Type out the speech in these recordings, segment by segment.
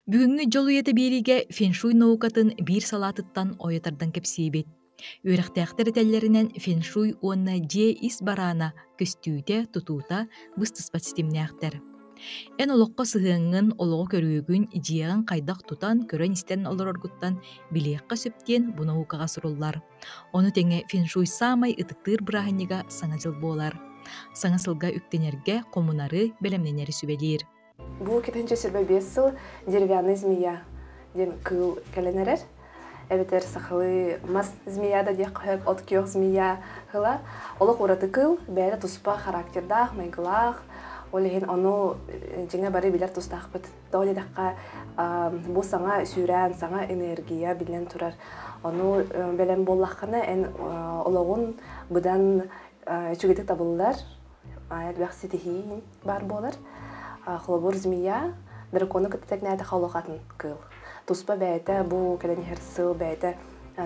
Бүгүҥҥү дьол үйэтэ биэриигэ фэншуй наукатын биир салаатыттан ойо тардан кэпсиибит. Үөрэхтээхтэр этэллэринэн фэншуй уонна дьиэ ис бараана көстүүтэ, тутуута быстыспат ситимнээхтэр. Эн олоххо сыһыаҥҥын, олоҕу көрүүгүн, дьиэҕин хайдах тутан, көрөн-истэн олороргуттан билиэххэ сөп диэн бу наукаҕа суруллар. Ону тэҥэ фэншуй саамай ытыктыыр бырааһынньыга Саҥа дьыл буолар. Саҥа сылга үктэнэргэ, хомунары, бэлэмнэнэри сүбэлиир. Бу кэтэнчэ 25 сыл деревянный змея диэн кыыл кэлэн эрэр. Эбэтэр сахалыы мас змея да диэххэ сөп, от күөх змея ыла. Олох ураты кыыл, бэйэтэ туспа характердаах, майгылаах. Ол иһин ону дьиҥэ бары билэр тустаахпыт. Тоҕо диэтэххэ, бу саҥа сүүрээн, саҥа энергия биллэн турар. Ону бэлэм буоллаххына, эн олоҕун быдан үчүгэйдик табыллар, элбэх ситиһии баар буолар. Холобур, змея дракону кытта тэҥнээтэххэ олох атын кыыл. Туспа бэйэтэ бу кэлэн иһэр сыл бэйэтэ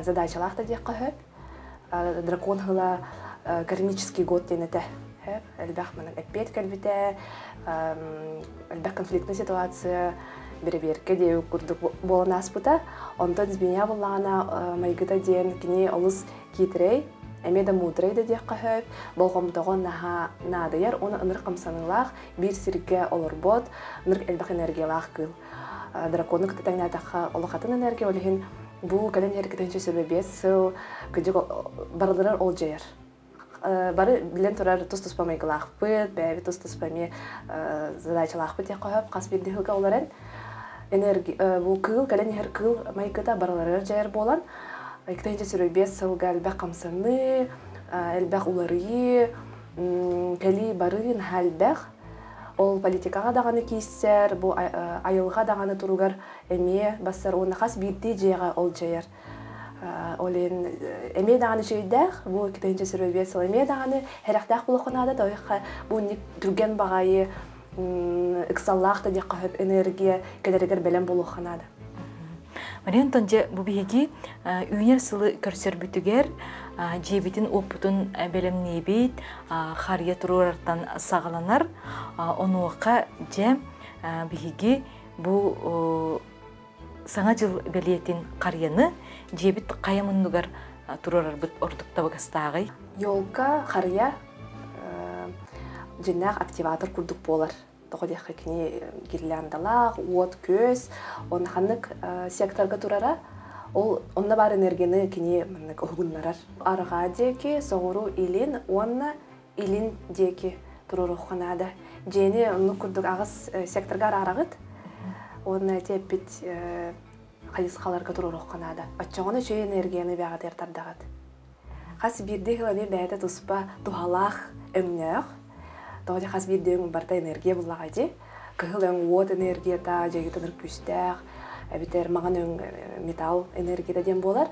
задачалаах да диэххэ сөп. Дракон ыла кармический год диэн этэ. Элбэх манан эппиэт кэлбитэ, элбэх конфликтная ситуация, бэрэбиэркэ диэбит курдук буолан ааспыта. Онтон змея буллаҕына майгыта диэн кини олус киитирэй, эмиэ да муударай да диэххэ сөп, болҕомтоҕо наһаа наадыйар уонна ынырык хамсаныылаах, биир сиргэ олорбот, ынырык элбэх энергиялаах кыыл. Дракону кытта тэҥнээтэххэ олох атын энергия, ол иһин бу кэлэн иһэр кытынча 25 сыл кыдьык барыларар ол дьайар. Бары билэн турар тус-туспа майгылаахпыт, бэйэбит тус-туспа эмиэ задачалаахпыт диэххэ сөп, хас биирдии сылга олорон энергия бу кыыл кэлэн иһэр кыыл майгыта барыларыгар дьайар буолан иккитинчи сүрүйбиэс сылга элбэх хамсаныы, элбэх уларыйыы, кэлии барыы наһаа элбэх. Ол политикаҕа даҕаны киирсэр, бу айылҕа даҕаны туругар эмиэ бассар уонна хас биирдии дьиэҕэ ол дьайар. Ол иһин эмиэ даҕаны үчүгэйдээх, бу 2025 сыл эмиэ даҕаны сэрэхтээх буолуохха наада, тоҕо бу түргэн баҕайы ыксаллаах да диэххэ сөп энергия кэлэригэр бэлэм буолуохха наада. Мария Антон, дьэ, бу биһиги үүнэр сылы көрсөрбүтүгэр дьиэбитин уоппутун бэлэмниибит, харыйа туруорартан саҕаланар. Онуоха дьэ биһиги бу Саҥа дьыл бэлиэтин харыйаны дьиэбит хайа муннугар туруорарбыт ордук табыгастааҕый? Елка харыйа дьиҥнээх активатор курдук буолар. Тоҕо диэххэ кини гирляндалаах, уот-күөс, уонна ханнык секторга турара, ол онно баар энергияны кини маннык уһугуннарар. Арҕаа диэки, соҕуруу илин уонна илин диэки туруоруохха наада. Дьиэни оннук курдук аҕыс секторга араараҕыт уонна ити эппит хайысхаларга туруоруохха наада. Оччоҕуна үчүгэй энергияны бэҕэтигэр тардаҕыт. Хас биирдии сыл эмиэ бэйэтэ туспа туһалаах өҥнөөх. Тоҕо хас биирдии өҥ барыта энергия буллаҕа дии. Кыһыл өҥ уот энергията, дьайыытыныр күүстээх, эбэтэр маҥан өҥ металл энергията диэн буолар.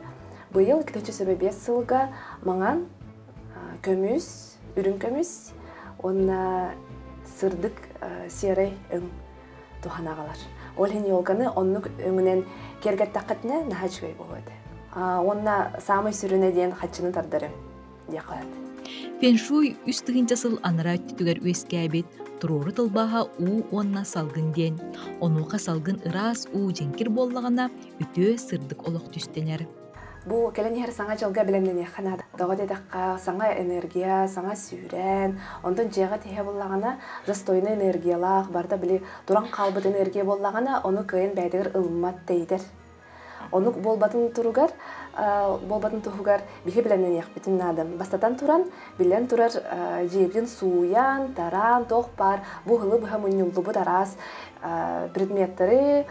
Быйыл 2005 сылга маҥан көмүс, үрүҥ көмүс уонна сырдык серай өҥ туһана аҕалар. Ол иһин елканы оннук өҥүнэн киэргэттэххитинэ наһаа үчүгэй буолуо этэ. Уонна саамай сүрүнэ диэн хаччыны тардарым диэххэ сөп. Фэншуй үс тыһыынча сыл анараа өттүгэр үөскээбит туруору тылбааһа уу уонна салгын диэн. Онуоха салгын ыраас уу дьэҥкир буоллаҕына, үтүө сырдык олох түстэнэр. Бу кэлэн иһэр саҥа дьылга бэлэмнэниэххэ наада. Тоҕо диэтэххэ, саҥа энергия, саҥа сүүрээн, онтон дьиэҕэ тиһэ буллаҕына, застойный энергиялаах, барыта били туран хаалбыт энергия буоллаҕына, ону кыайан бэйэтигэр ылыммат тэйитэр. Онук буолбатын туругар, буолбатын туһугар биһи бэлэмнэниэхпитин наада. Бастатан туран, биллэн турар, дьиэбитин сууйан, тараан, туох баар бу ыһылы быһа мунньуллубут араас предметтэри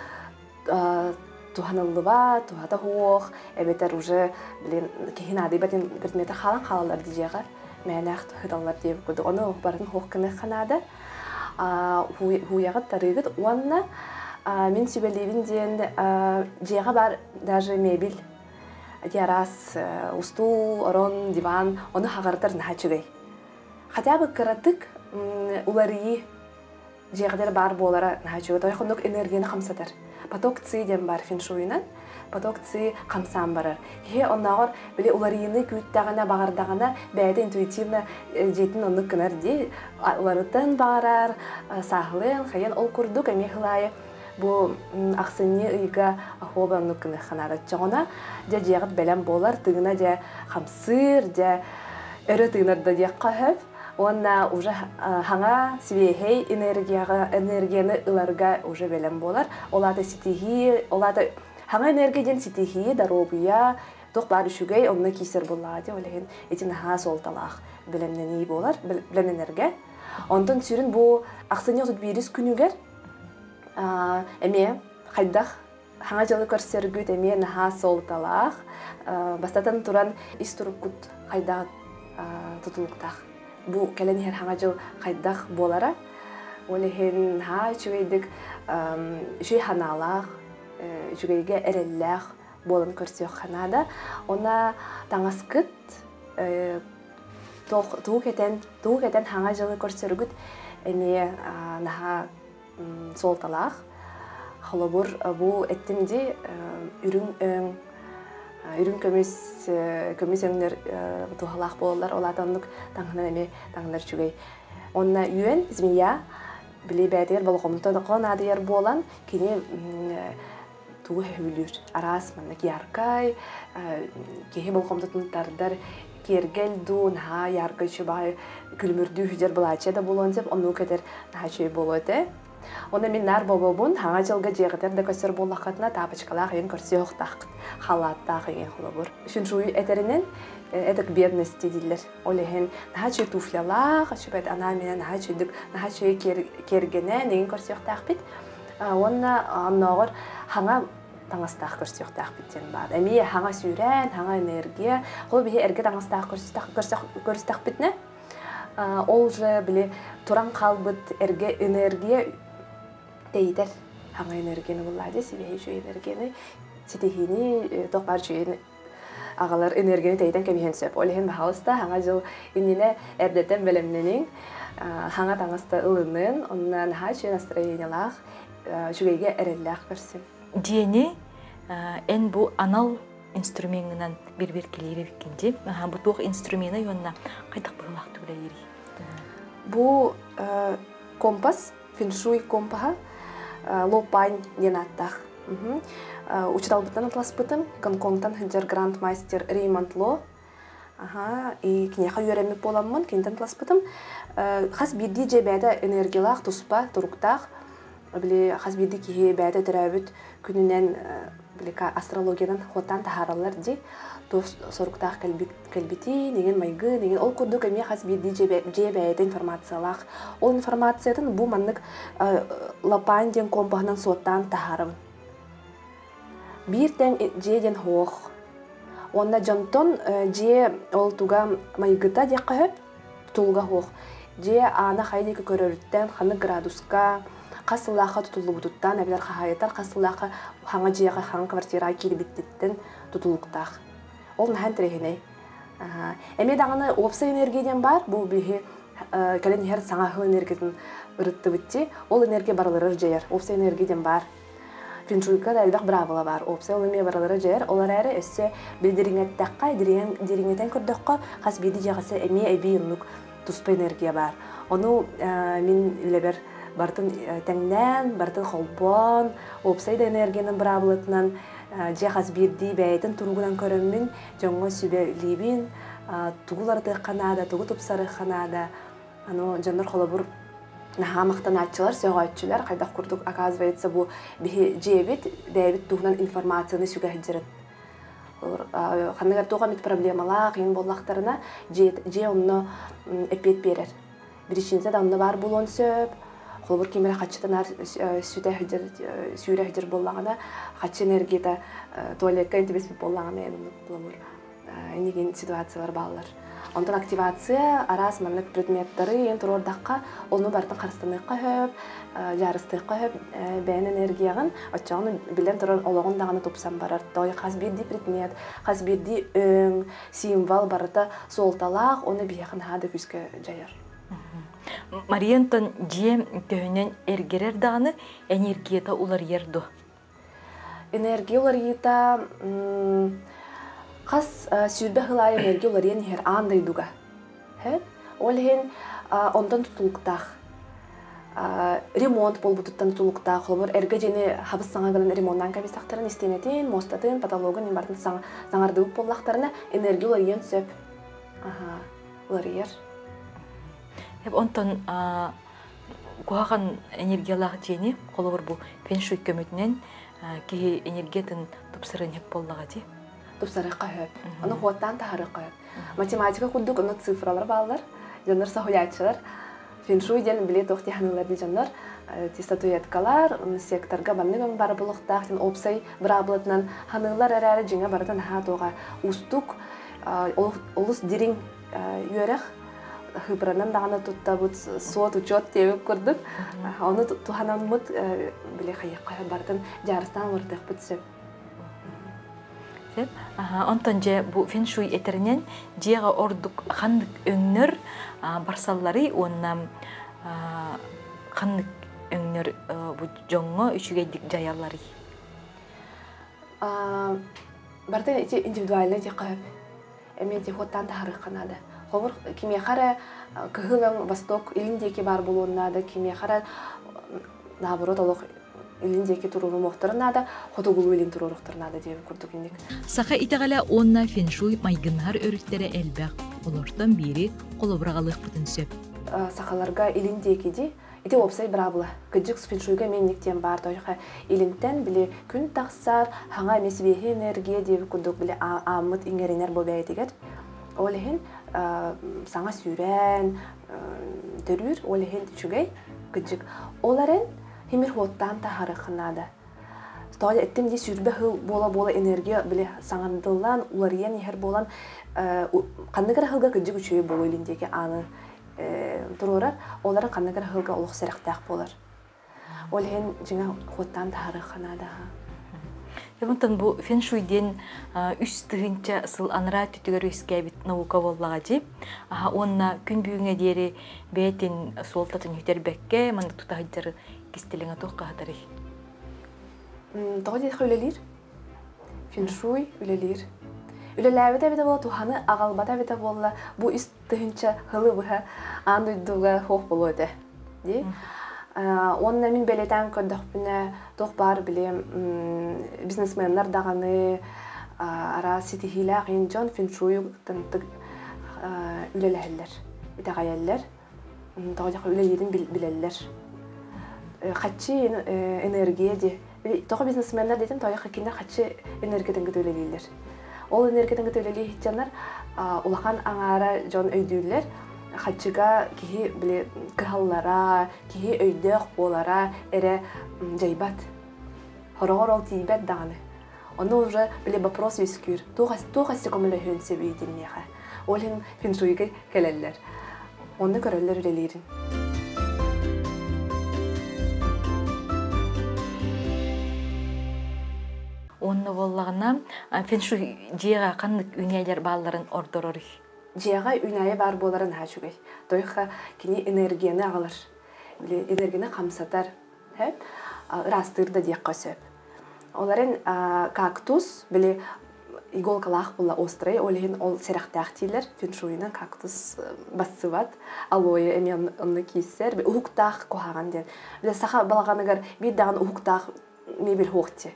туһаныллыбат, туһата суох, эбэтэр уже блин киһи наадыйбат предметэ хаалан хаалаллар дьиэҕэ мээнээх ыһыталлар диэбит курдук. Ону барытын суох гыныахха наада. Һууйаҕыт, тарыыгыт уонна мин сүбэлиибин диэн дьиэҕэ баар даже мебель ити араас устуул, орон, диван ону хаҕарытар наһаа үчүгэй. Хотя бы кыратык уларыйыы дьиэҕитигэр баар буолара наһаа үчүгэй. Той хонук энергияны хамсатар. Поток ци диэн бар феншуйунан. Поток ци хамсаан барар. Киһи оннооҕор били уларыйыыны күүттэҕинэ, баҕардаҕына бэйэтэ интуитивно дьиэтин оннук гынар дии. Уларытан баҕарар, сааһылыан, хайан ол курдук эмиэ хылаайы Бу ахсынньы ыйга оһуоба оннук гыныахха наада. Оччоҕуна дьэ дьиэҕит бэлэм буолар, тыына дьэ хамсыыр, дьэ өрө тыынар да диэххэ сөп. Уонна уже хаҥа сибиэһэй энергияҕа энергияны ыларга уже бэлэм буолар. Ол аата ситиһии, ол аата хаҥа энергия диэн ситиһии, доруобуйа, туох баар үчүгэй онно киирсэр буоллаҕа дии. Ол иһин ити наһаа суолталаах бэлэмнэнии буолар, бэлэмнэнэргэ. Онтон сүрүн бу ахсынньы 31 күнүгэр эмиэ хайдах хаҥа дьылы көрсөргүт эмиэ наһаа суолталаах. Бастатан туран ис туруккут хайдах тутулуктаах. Бу кэлэн иһэр хаҥа дьыл хайдах буолара. Ол иһин наһаа үчүгэйдик үчүгэй санаалаах, үчүгэйгэ эрэллээх буолан көрсүөххэ наада. Она таҥаскыт тугу кэтэн, тугу кэтэн хаҥа дьылы көрсөргүт эмиэ наһаа суолталаах. Холобур, бу эттим дии үрүҥ өҥ, үрүҥ көмүс көмүс өҥнөр туһалаах буолаллар. Ол аата оннук таҥһынан эмиэ таҥнар үчүгэй. Онно үөн, змея, били бэйэтигэр болҕомто наадыйар буолан, кини тугу сөбүлүүр. Араас маннык яркай, киһи болҕомтотун тардар киэргэл дуу, наһаа яркай үчүгэй күлүмүрдүү үһүдэр былаачыйа да буолуон сөп, оннук этэр наһаа үчүгэй буолуо этэ. Онно мин наар бобобун, хаҥа дьылга дьиэҕитэр да көстөр буоллаххытына, таапочкалаах иһин көрсүө халааттаах иһин холобур. Фэншуй этэринэн, это к бедности дииллэр. Ол иһин наһаа үчүгэй туфлялаах, үчүгэй анаан менен наһаа үчүгэй наһаа үчүгэй киэргэнэн иһин көрсүөхтээхпит. Уонна оннооҕор хаҥа таҥастаах көрсүөхтээхпит диэн баар. Эмиэ хаҥа сүүрээн, хаҥа энергия. Ол биһи эргэ таҥастаах көрүстэхпитинэ, ол уже били туран хаалбыт эргэ энергия тэйитэр хаҥа энергияны буллаа дии, сибиэһэй үчүгэй энергияны, ситиһиини, туох баар үчүгэйин аҕалар энергияны тэйитэн кэбиһиэн сөп. Ол иһин баһаалыста хаҥа дьыл иннинэ эрдэтэн бэлэмнэниҥ, хаҥа таҥаста ылынын, онно наһаа үчүгэй настроениелаах, үчүгэйгэ эрэллээх көрсүн. Диэни эн бу анал инструмеҥҥынан бирбиркилиир эбиккин дии. Бу туох инструмена уонна хайдах быһыылаахтык үлэлиирий? Бу компас, фэншуй компаһа, лопань диэн ааттаах. Учууталбыттан атласпытым, Гонконгтан сылдьар грандмастер Реймонд Ло. Аха, и киниэхэ үөрэммит буоламмын, киниттэн атласпытым. Хас биирдии дьиэ бэйэтэ энергиялаах, туспа, туруктаах. Били хас биирдии киһи бэйэтэ төрөөбүт күнүнэн били астрологиянан хуоттаан таһаараллар дии. Туох соруктаах кэлбити, нигин майгы, нигин ол курдук эмиэ хас биирдии дьиэ бэйэтэ информациялаах. Ол информациятын бу маннык лапаан диэн компаһынан суоттаан таһаарабын. Биир тэҥ дьиэ диэн суох. Уонна дьонтон дьиэ ол туга майгыта диэххэ сөп, тутулуга суох. Дьиэ аана хайа диэки көрөрүттэн, ханнык градуска, хас сыллаахха тутуллубутуттан, эбэтэр хаһаайыттар хас сыллаахха хаҥа дьиэҕэ, хаҥа квартираҕа киирбиттиттэн тутулуктаах. Ол наһаа интэриэһинэй. Эмиэ даҕаны уопсай энергия диэн баар. Бу биһи кэлэн иһэр саҥа аһыы энергиятын ырыттыбыт дии. Ол энергия барыларыгар дьайар. Уопсай энергия диэн баар. Фэншуйка да элбэх быраабыла баар. Уопсай ол эмиэ барылара дьайар. Ол эрээри өссө дириҥэттэххэ, дириҥэтэн көрдөххө, хас биирдии дьиэҕэ эмиэ эбии оннук туспа энергия баар. Ону мин үлэбэр барытын тэҥнээн, барытын холбоон, уопсай да энергиянан быраабылатынан дьиэ хас биирдии бэйэтин туругунан көрөммүн, дьоҥҥо сүбэлиибин, тугу уларытыахха наада, тугу тупсарыахха наада. Аны дьоннор холобур наһаа махтанааччылар, сөҕөөччүлэр, хайдах курдук оказывается бу биһи дьиэбит, бэйэбит туһунан информацияны сүгэ сылдьарын. Ханнык эрэ туох эмит проблемалаах иҥ буоллахтарына, дьиэ онно эппиэт биэрэр. Причината да онно баар буолуон сөп. Холобур, ким эрэ хаччытын сүтэ сылдьар, сүүрэ сылдьар буоллаҕына, хаччы энергията туалекка интибиспит буоллаҕына, оннук холобур иннигин ситуациялар бааллар. Онтон активация араас маннык предметтары иэн туруордахха, ону барытын харыстаныахха сөп, дьаарыстыахха сөп бэйэн энергияҕын, оччоҕуна билэн туран олоҕун даҕаны тупсан барар. Той хас биирдии предмет, хас биирдии өҥ, символ барыта суолталаах, ону биһиэхэ наһаа да күүскэ дьайар. Мария Антон дьиэ төһөнөн эргэрэр даҕаны энергията уларыйар дуо? Энергия уларыйыыта хас 20 сыл аайы энергия уларыйан иһэр аан дойдуга. Ол иһин онтон тутулуктаах. Ремонт буолбутуттан тутулуктаах, холобур, эргэ дьиэни хабыс саҥа гынан ремоннаан кэбистэхтэрин, истиэнэтин, муостатын, потологун барытын саҥардыбыт буоллахтарына, энергия уларыйыан сөп. Уларыйар. Онтон куһаҕан энергиялаах дьиэни, холобур, бу фэншуй көмөтүнэн киһи энергиятын тупсарыан сөп буоллаҕа дии. Тупсарыахха сөп. Ону хуоттаан таһарыахха сөп. Математика курдук ону цифралар бааллар. Дьоннор соһуйааччылар. Фэншуй диэн били туох дии дии дьоннор статуэткалар, секторга маннык өҥ баар буолуохтаах диэн уопсай быраабылатынан ханыылар эрээри дьиҥэ барытын наһаа туоҕа уустук, олус дириҥ үөрэх хыбыранан даҕаны туттабыт суот учет диэбит курдук. Ону туһанаммыт били хайыахха барытын дьаарыстаан уларытыахпыт сөп. Онтон дьэ бу фэншуй этэринэн дьиэҕэ ордук ханнык өҥнөр барсалларый уонна ханнык өҥнөр бу дьоҥҥо үчүгэйдик дьайалларый? Барыта ити индивидуальнай диэххэ сөп. Эмиэ ити хуоттаан таһаарыахха наада. Холобур, кимиэхэ эрэ кыһыл өҥ восток илин диэки баар буолуон наада, кимиэхэ эрэ наоборот олох илин диэки туруорумуохтарын наада, хотугулуу илин туруоруохтарын наада диэбит курдук инник. Саха итэҕэлэ уонна фэншуй майгыннаһар өрүттэрэ элбэх. Олортон биири холобураҕалыахпытын сөп. Сахаларга илин диэки дии ити уопсай быраабыла. Кыдьык фэншуйга эмиэ инник диэн баар тойха илинтэн били күн тахсар, хаҥа эмиэ сибиэһи энергия диэбит курдук били ааммыт иҥэринэр бу бэйэтигэр. Ол иһин саҥа сүүрээн төрүүр, ол иһин үчүгэй кыдьык. Ол эрэн химир хуоттаан таһаарыахха наада. Тоҕо эттим дии сүүрбэ сыл буола-буола энергия били саҥардыллан, уларыйан иһэр буолан ханнык эрэ сылга кыдьык үчүгэй буолуо илин диэки ааны туруорар, ол эрэн ханнык эрэ сылга олох сэрэхтээх буолар. Ол иһин дьиҥэ хуоттаан таһаарыахха наада. Онтон бу фэншуй диэн 3000 сыл анараа өттүгэр үөскээбит наука буоллаҕа дии. Уонна күн бүгүҥҥэ диэри бэйэтин суолтатын сүтэрбэккэ маннык тута сылдьар кистэлэҥэ туох хаһытарый? Тоҕо диэххэ үлэлиир? Фэншуй үлэлиир. Үлэлээбитэ эбитэ буолла, туһаны аҕалбата эбитэ буолла, бу 3000 сылы быһа аан дойдуга суох буолуо этэ. Дии. Уонна мин бэлиэтээн көрдөхпүнэ, туох баар били бизнесменнэр даҕаны араас ситиһиилээх ин дьон фэншуйу үлэлэһэллэр, итэҕэйэллэр. Тоҕо диэххэ үлэлиирин билэллэр. Хаччы энергия дии. Тоҕо бизнесменнэр диэтим, тоҕо кинилэр хаччы энергиятын кытта үлэлииллэр. Ол энергиятын кытта үлэлии сылдьаннар улахан аҥаара дьон өйдүүллэр. Хаччыга киһи били кыһаллара, киһи өйдөөх буолара эрэ дьайбат. Хороҕор ол тиийбэт даҕаны. Ону уже били вопрос үөскүүр. Туох өссө көмөлөһүөн сөбүй диниэхэ. Ол иһин фэншуйга кэлэллэр. Онно көрөллөр үлэлиирин. Уонна буоллаҕына фэншуй дьиэҕэ ханнык үүнээйилэр баалларын ордорор? Дьиэҕэ үүнээйи баар буолара наһаа үчүгэй. Тойха кини энергияны аҕалар. Били энергияны хамсатар, ыраастыыр да диэххэ сөп. Ол эрэн кактус били иголкалаах буолла острый, ол иһин ол сэрэхтээх дииллэр. Фэншуйунан кактус бассыбат, алоэ эмиэ онно киирсэр. Уһуктаах куһаҕан диэн. Били саха балаҕаныгар биир даҕаны уһуктаах мебель хуохти.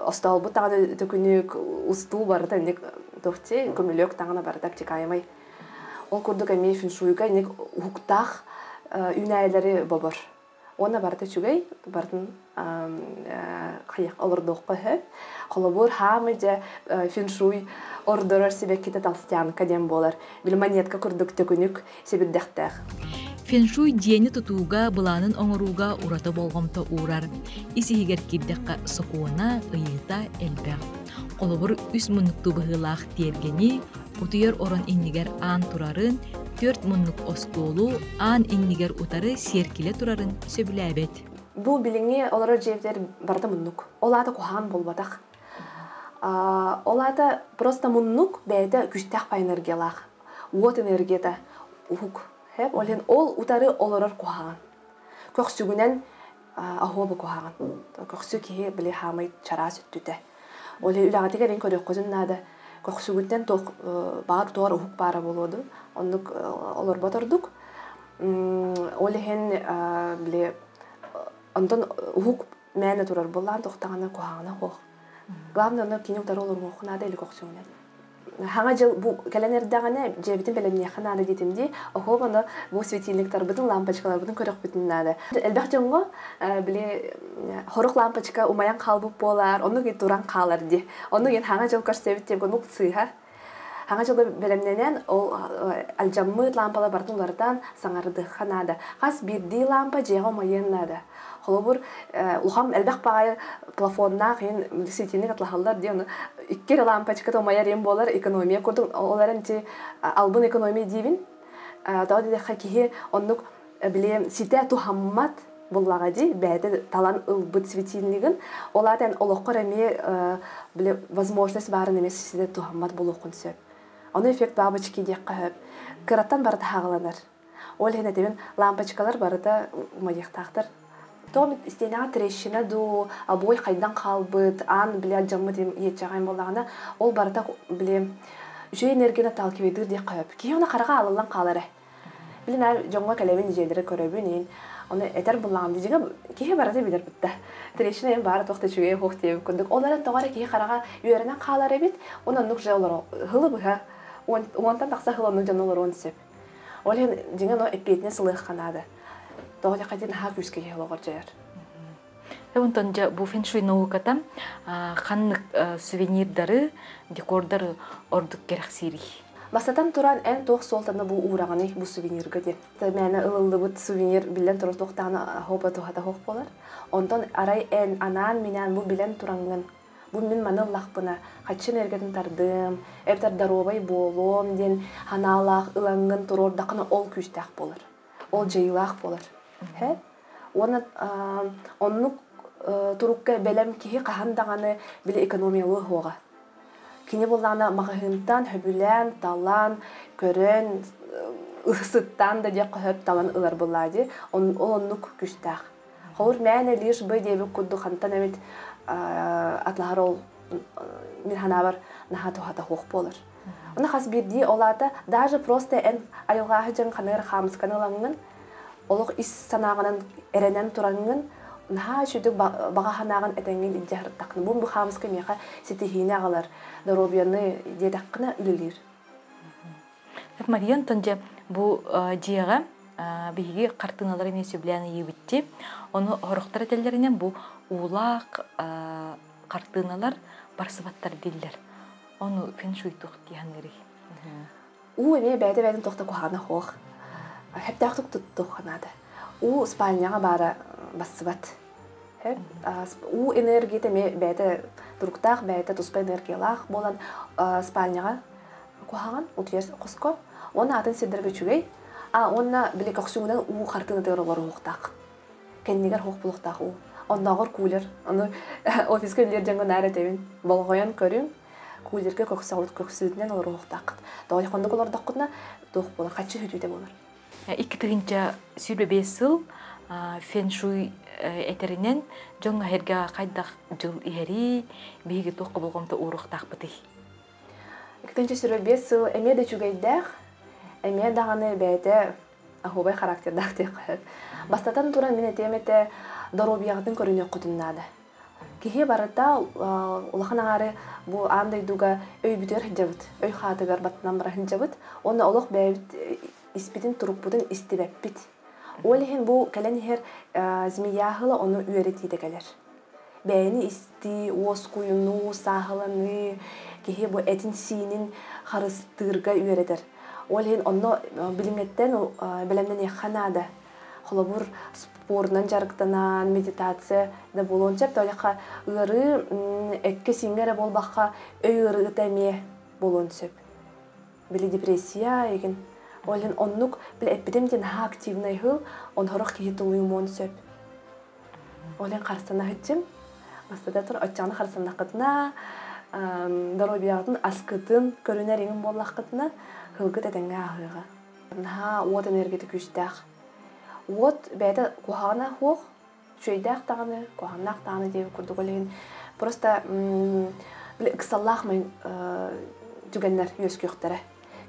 Остоолбут даҕаны төкүнүк, устуу барыта инник туохти, көмүлүөк даҕаны барыта обтекаемый. Ол курдук эмиэ фэншуйга инник уһуктаах үүнээйилэри бобор. Уонна барыта үчүгэй, барытын хайах олордуохха сөп. Холобур, хаамы дьэ фэншуй ордорор сибэккитэ толстянка диэн буолар. Били монетка курдук төкүнүк сэбирдэхтээх. Фэншуй дьиэни тутууга, былаанын оҥорууга ураты болҕомто уурар. Ис-иһигэр киирдэххэ сокуона, ыйыыта элбэх. Холобур, үс муннуктуу быһыылаах тиэргэни, утуйар орон иннигэр аан турарын, түөрт муннук остуолу, аан иннигэр утары сиэркилэ турарын сөбүлээбэт. Бу билиҥҥи олорор дьиэбитигэр барыта муннук. Ол аата куһаҕан буолбатах. Ол аата просто муннук бэйэтэ күүстээх пай энергиялаах. Уот энергията уһук. Ол иһин ол утары олорор куһаҕан. Көхсүгүнэн аһуоба куһаҕан. Көхсү киһи били хаамай чараас өттүтэ. Ол иһин үлэҕитигэр ин көрүөххүтүн наада. Көхсүгүттэн туох баар туор уһук баара буолуо дуу. Оннук олорбот ордук. Ол иһин били онтон уһук мээнэ турар буоллаан тохтаҕына куһаҕана суох. Главное, ону кини утары олоруохха наада или көхсүҥүнэн. Хаҥа дьыл бу кэлэн эрдэҕинэ дьиэбитин бэлэмниэххэ наада диэтим дии. Оһуом ону бу светильниктарбытын, лампочкаларбытын көрөхпүтүн наада. Элбэх дьоҥҥо били хорук лампочка умайан хаалбыт буолар, оннук туран хаалар дии. Оннук иэн хаҥа дьыл көрсөбүт диэн бу сыыһа. Хаҥа дьылга бэлэмнэнэн ол алдьаммыт лампалар барытын уларытан саҥардыахха наада. Хас биирдии лампа дьиэҕэ умайыан наада. Холобур, улахан элбэх баҕайы плафоннаах иһин светильник атлаһаллар диэн икки эрэ лампочката умайар иһин буолар экономия курдук ол эрэн ити албын экономия диибин. Тоҕо диэтэххэ киһи оннук били ситэ туһаммат буллаҕа дии бэйэтэ талан ылбыт светильнигын ол аата эн олоххор эмиэ били возможность баарын эмиэ ситэ туһаммат буолуоххун сөп. Ону эффект бабочки диэххэ сөп. Кыраттан барыта хаҕыланар. Ол иһин этибин лампочкалар барыта умайыахтаахтар. Тоҕо истиэнэҕэ трещина дуу, обой хайдан хаалбыт, аан били алдьаммыт иэччэҕэйин буоллаҕына, ол барыта били үчүгэй энергияны отталкивайдыыр диэххэ сөп. Киһи ону хараҕа аалыллан хаалар ээ. Били наар дьоҥҥо кэлэбин, дьиэлэри көрөбүн иин ону этэр буллаҕым дьиҥэ киһи барыта билэр бытта. Трещина эн баара туох да үчүгэй суох диэбит курдук. Ол эрэн тоҕо эрэ киһи хараҕа үөрэнэн хаалар эбит, уонна оннук же олоро һылы быһа уонтан тахса сыл оннук дьон олоруон сөп. Ол иһин дьиҥэ ону эппиэтинэс ылыахха наада. Тоҕо диэххэ дии наһаа күүскэ киһи олоҕор дьайар. Онтон дьэ бу фэншуй науката ханнык сувенирдары, декордары ордук кэрэхсиирий? Бастатан туран, эн туох суолтаны бу уураҕыный бу сувенирга диэн. Мээнэ ылыллыбыт сувенир биллэн турар туохтаҕына хоба туһата суох буолар. Онтон арай эн анаан-минээн бу билэн тураҥҥын бу мин маны ыллахпына хаччын эргэтин тардыам, эбэтэр доруобай буолуом диэн санаалаах ылаҥҥын туруордаххына ол күүстээх буолар. Ол дьайыылаах буолар. Һэ? Уонна оннук турукка бэлэм киһи хаһан даҕаны били экономиялыа суоҕа. Кини буоллаҕына маҕаһыынтан сөбүлээн, талан, көрөн, сыттаан да диэххэ сөп талан ылар буоллаа дии. Ол оннук күүстээх. Холур мээнэ лишь бы диэбит курдук хантан эмит атлаһар ол мин санаабар наһаа туһата суох буолар. Оны хас биирдии ол аата даже просто эн айылҕааһы дьон ханыгар хаамысканы ылаҥҥын олох ис санааҕынан эрэнэн тураҥҥын наһаа үчүгдүк баҕа санааҕын этэҥҥин илдьэ сырыттаххына бу хаамыска миэхэ ситиһиини аҕалар доруобуйаны диэтэххинэ үлэлиир. Мария Антон дьэ бу дьиэҕэ биһиги хартыыналары эмиэ сөбүлээн ыйыыбытти. Ону сорохтор этэллэринэн бу уулаах хартыыналар барсыбаттар дииллэр. Ону фэншуй туох дии саныырый? Уу эмиэ бэйэтэ-бэйэтин туох да куһаҕана суох. Сөптөөхтүк туттуохха наада. Уу спальняҕа баара бассыбат. Уу энергията эмиэ бэйэтэ туруктаах, бэйэтэ туспа энергиялаах буолан спальняҕа куһаҕан, утуйар хоско. Уонна атын сирдэргэ үчүгэй. А уонна били көхсүҥүнэн уу хартыынатыгар олоруохтаах. Кэннигэр суох буолуохтаах уу. Оннооҕор кулер. Ону офиска үлэлиир дьоҥҥо наар этэбин. Болҕойон көрүҥ. Кулерга көхсөҕүт көхсүтүнэн олоруохтааххыт. Тоҕо хоннук олордоххутуна туох буолар, хаччы сүтүүтэ буолар. 2025 сыл фэншуй этэринэн дьоҥҥо эһэргэ хайдах дьыл иһэрий, биһиги туохха болҕомто ууруохтаахпытый? 2025 сыл эмиэ да үчүгэйдээх, эмиэ даҕаны бэйэтэ аһуобай характердаах диэххэ сөп. Бастатан туран мин этиэм этэ доруобуйаҕытын көрүнүөххүтүн наада. Киһи барыта улахан аҥаары бу аан дойдуга өйбүтүгэр сылдьабыт, өй хаатыгар баттанан бара сылдьабыт уонна олох бэйэбит испитин турукпутун истибэппит. Ол иһин бу кэлэн иһэр змеяһыла ону үөрэтиитэ кэлэр. Бэйэни истии, уоскуйунуу, сааһыланыы киһи бу этин-сиинин харыстыырга үөрэтэр. Ол иһин онно билиҥҥэттэн бэлэмнэниэххэ наада. Холобур, спорунан дьарыктанан, медитация да буолуон сөп. Тоҕо ыарыы эккэ-сииҥҥэ эрэ буолбакка, өй ыарыыта эмиэ буолуон сөп. Били депрессия игин. Ол иһин оннук били эппитим диэн наһаа активнай сыл, онһорох киһи тулуйумуон сөп. Ол иһин харыстана сылдьым. Бастата тур оччоҕуна харыстаннаххытына, доруобуйаҕытын аскытын көрүнэр иҥин буоллаххытына, сылгыт этэҥҥэ ааһыаҕа. Наһаа уот энергията күүстээх. Уот бэйэтэ куһаҕана суох, үчүгэйдээх даҕаны, куһаҕаннаах даҕаны диэбит курдук ол иһин просто били ыксаллаах түгэннэр үөскүөхтэрэ.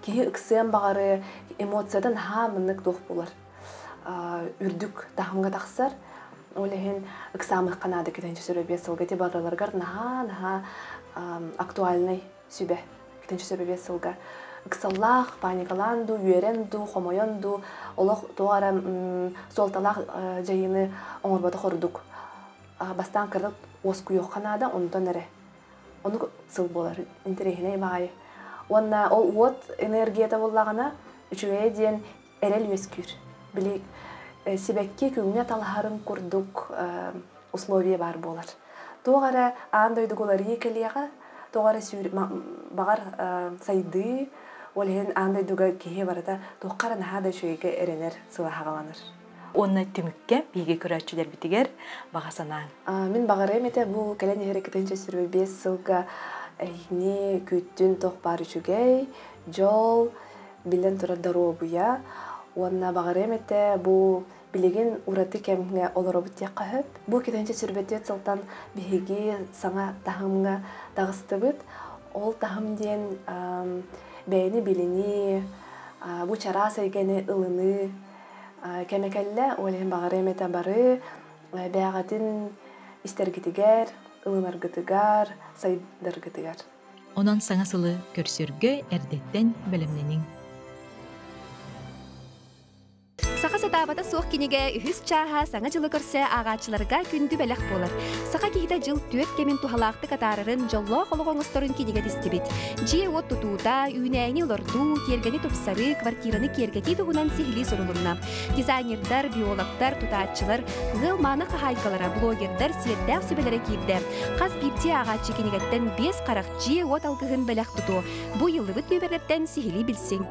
Киһи ыксыан баҕары эмоцията наһаа маннык туох буолар. үрдүк таһымҥа тахсар. Ол иһин ыксаамыахха наада 225 сылга ити барыларыгар наһаа-наһаа актуальнай сүбэ. 225 сылга ыксаллаах, паникалаан дуу, үөрэн дуу, хомойон дуу, олох туох эрэ суолталаах дьайыыны оҥорботох ордук. Бастаан кыра уоскуйуохха наада, онтон эрэ. Оннук сыл буолар, интэриэһинэй баҕайы. Уонна ол уот энергията буоллаҕына, үчүгэйэ диэн эрэл үөскүүр. Били сибэкки күҥҥэ талаһарын курдук условие баар буолар. Туох эрэ аан дойдуга уларыйыы кэлиэҕэ, туох эрэ баҕар сайдыы, ол иһин аан дойдуга киһи барыта туохха эрэ наһаа да үчүгэйгэ эрэнэр сыла саҕаланар. Уонна түмүккэ биһиги көрөөччүлэрбитигэр баҕа санааҥ. Мин баҕарыам этэ бу кэлэн иһэр 225 сылга эһигини күүттүн туох баар үчүгэй, дьол, биллэн турар доруобуйа уонна баҕарыам этэ бу билигин ураты кэмҥэ олоробут диэххэ сөп. Бу 224 сылтан биһиги саҥа таһымҥа таҕыстыбыт. Ол таһым диэн бэйэни билинии, бу чараас эйгэни ылыныы кэмэ кэллэ. Ол иһин баҕарыам этэ бары бэйэҕитин истэргитигэр, ылынаргытыгар, сайдаргытыгар. Онон саҥа сылы көрсөргө эрдэттэн бэлэмнэниҥ. Саха сатаабата суох кинигэ үһүс чааһа саҥа дьылы көрсө ааҕааччыларга күндү бэлэх буолар. Саха киһитэ дьыл түөрт кэмин туһалаахтык атаарарын, дьоллоох олох оҥосторун кинигэ тистибит. Дьиэ-уот тутуута, үүнээйини олордуу, тиэргэни тупсарыы, квартираны киэргэтии туһунан сиһилии сурулунна. Дизайнердар, биологтар, тутааччылар, ыал мааны хаһаайкалара, блогердар сиэрдээх сүбэлэрэ киирдэ. Хас биирдии ааҕааччы кинигэттэн биэс харах дьиэ-уот алгыһын бэлэх тутуо. Бу ыйыллыбыт нүөмэрдэртэн сиһилии билсиҥ.